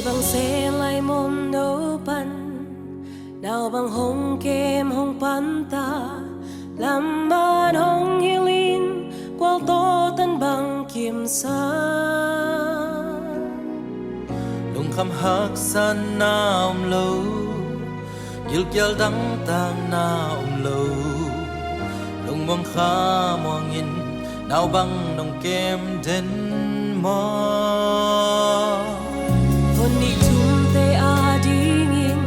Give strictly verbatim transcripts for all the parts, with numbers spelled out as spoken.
Bang sen lai mawm no pan, nau bang hong kem hong panta, lam ban hong hilhin, kual tawh tan bang kimsa. Lungkham haksa na om lo, gilkial dangtak na om lo, lungmuang kha muangin, nau bang nong kem den maw? Hun nih thumte adingin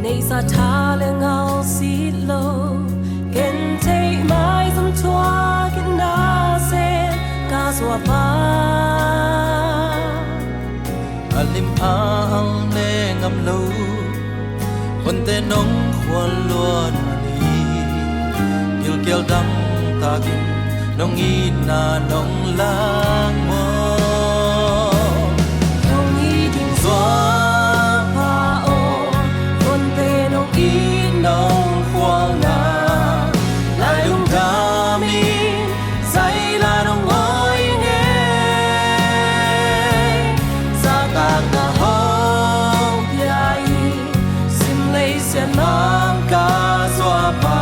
neihsa tha le ngal sit lo, ken theih maizum thuak in na sen ka zuapa. A lim a al ne ngam lo, hunte nong khual luat ni, gilkial dangtakin nong itna nong lak maw? Nong it ding zuapa aw, hunte nong it nong khualna, lai lungdamin zaila nong awi ngei. Zahtakna hong pia in, simlei sian mang ka zuapa.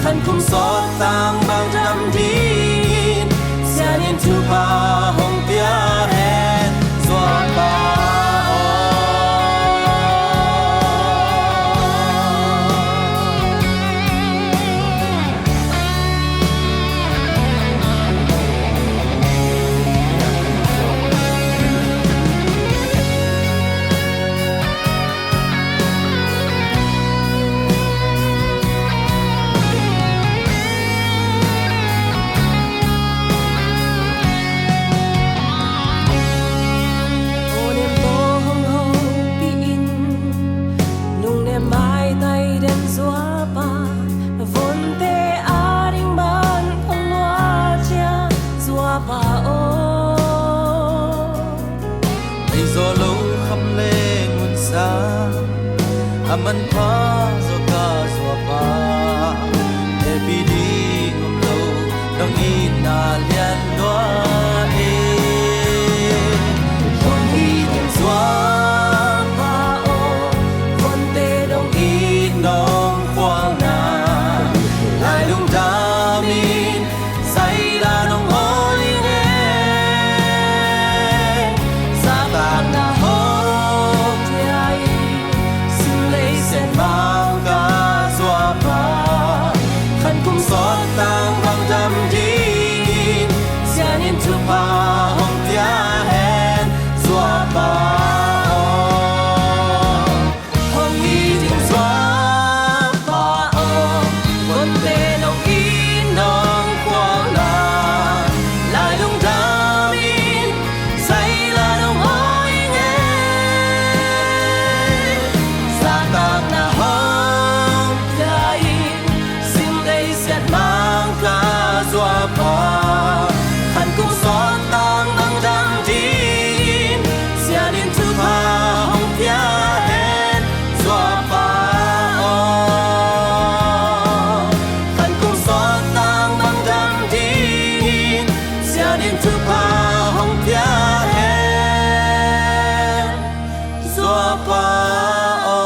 Khankhum sawt tang bang dam dingin, sian in thupha hong pia hen, zuapa aw. Aw, nem tawh hong hopih in, lungnem maitai den zuapa, vonte ading man hong luacia zuapa aw. Ei zaw lo kham le ngunsa, a manpha zaw ka zuapa, hehpih ding om lo, nong itna lian lua e. Nong it ding zuapa aw, vonte nong it nong khualna, lai lungdamin zaila nong awi ngei. Zahtakna hong pia in, simlei sian mang ka zuapa. Khankhum sawt tang bang dam dingin, sian in thupha hong pia hen, zuapa aw. Nong it ding zuapa aw, vonte nong it nong khualna, lai lungdamin zaila nong awi ngei. Zahtakna hong pia in, simlei sian mang ka zuapa. Khankhum sawt tang bang dam dingin, sian in thupha hong pia hen, zuapa aw. Khankhum sawt tang bang dam dingin, sian in thupha hong pia hen, zuapa aw.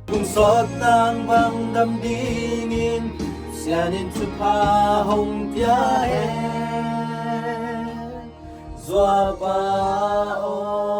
Khankhum sawt tang bang dam dingin, sian in thupha hong pia hen, zuapa aw.